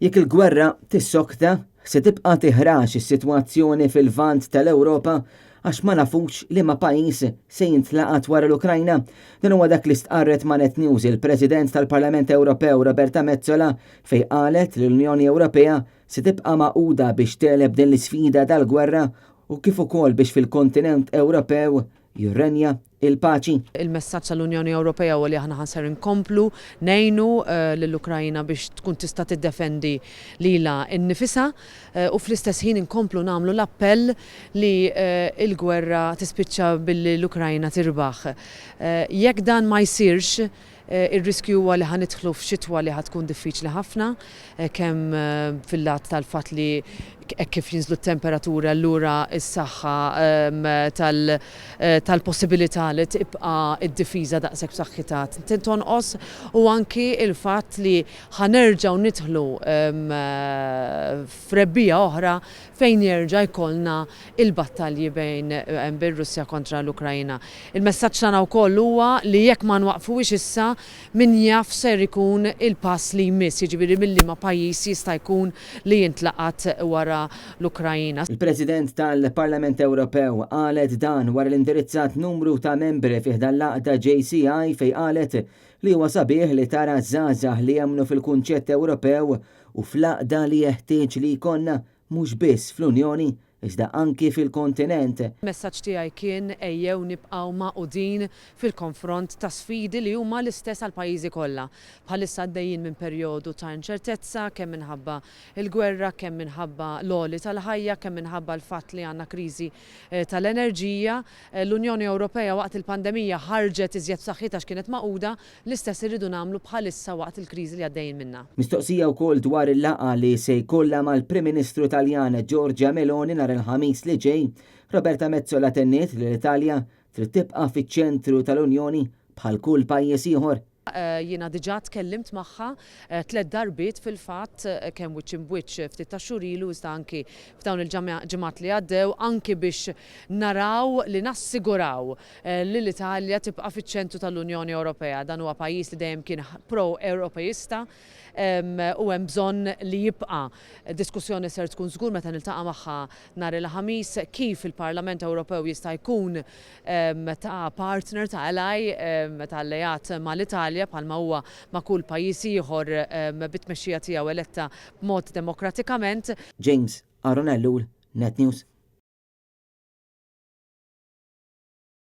Jekk il-gwerra tissokta, se tibqa' tiħrax is-sitwazzjoni fil-Lvant tal-Ewropa għax ma nafux liema pajjiż se jintlaqat wara l-Ukrajna. Dan huwa dak li stqarret ma' Net News il-President tal-Parlament Ewropew Roberta Metsola fejn qalet li l-Unjoni Ewropea se tibqa' magħquda biex tegħleb din l-isfida tal-gwerra u kif ukoll biex fil-kontinent Ewropew jirrenja il-paċi. Il-messaġġ tal-Unjoni Ewropea huwa li aħna ħa ser inkomplu ngħinu lill-Ukrajna biex tkun tista' tiddefendi lilha nnifisha u fl-istess ħin inkomplu nagħmlu l-appell li l-gwerra tispiċċa billi l-Ukrajna tirbaħ. Jekk dan ma jsirx, Ir-riskju huwa li ħa nidħlu f'xitwa li ħa tkun diffiċli ħafna, kemm fil-lat tal-fatt li hekk kif jinżlu t-temperaturi allura s-saħħa tal-possibilità li tibqa' d-difiża daqshekk b'saħħitha tonqos u anki l-fatt li ħa nerġgħu nidħlu f'rebbiegħa oħra fejn jerġa' jkollna l-battalji bejn bir-Russja kontra l-Ukraina. Il-messaġġ tagħna wkoll huwa li jekk ma nwaqqfuhiex issa, min jaf x'ser ikun il-pass li jmiss, jiġifieri minn liema pajjiż jista' jkun li jintlaqat wara l-Ukraina. Il-President tal-Parlament Ewropew qalet dan wara li indirizzat numru ta' membri fi ħdan l-għaqda JCI fejn qalet li huwa sabiħ li tara żgħażagħ li jemmnu fil-kunċett Ewropew u fl-għaqda li jeħtieġ li jkollna mhux biss fl-Unjoni iżda anki fil-kontinent. Il-messaġġ tiegħi kien ejjew nibqgħu magħqudin fil-konfront ta' sfidi li huma l-istess għall-pajjiżi kollha. Bħalissa għaddejjin minn perjodu ta' inċertezza kemm minħabba l-gwerra, kemm minħabba l-għoli tal-ħajja, kemm minħabba l-fatt li għandna kriżi tal-enerġija. L-Unjoni Ewropea waqt il-pandemija ħarġet iżjed b'saħħitha għax kienet magħquda, L-istess irridu nagħmlu bħalissa waqt il-kriżi li għaddejjin minnha. Mistoqsija wkoll dwar il-laqgħa li se jkollha mal-Prim Ministru Taljan Giorgia Meloni nhar il-Ħamis li ġej, Roberta Metsola tenniet li l-Italja trid tibqa' fiċ-ċentru tal-Unjoni bħal kull pajjiż ieħor. Jiena diġà tkellimt magħha tlett darbiet fil-fatt, kemm wiċċ imb'wiċċ ftit tax-xhur ilu iżda anki f'dawn il-ġimgħat li għaddew, anki biex naraw li nassiguraw li l-Italja tibqa' fiċ-ċentru tal-Unjoni Ewropea. Dan huwa pajjiż li dejjem kien pro-Ewropeista u hemm bżonn li jibqa'. Diskussjoni ser tkun żgur meta niltaqa' magħha nhar il-Ħamis kif il-Parlament Ewropew jista' jkun ta' partner, ta' ally, ta' alleat mal-Italja bħalma huwa ma' kull pajjiż ieħor bit-tmexxija tiegħu eletta b'mod demokratikament. James Aaron Ellul, Net News.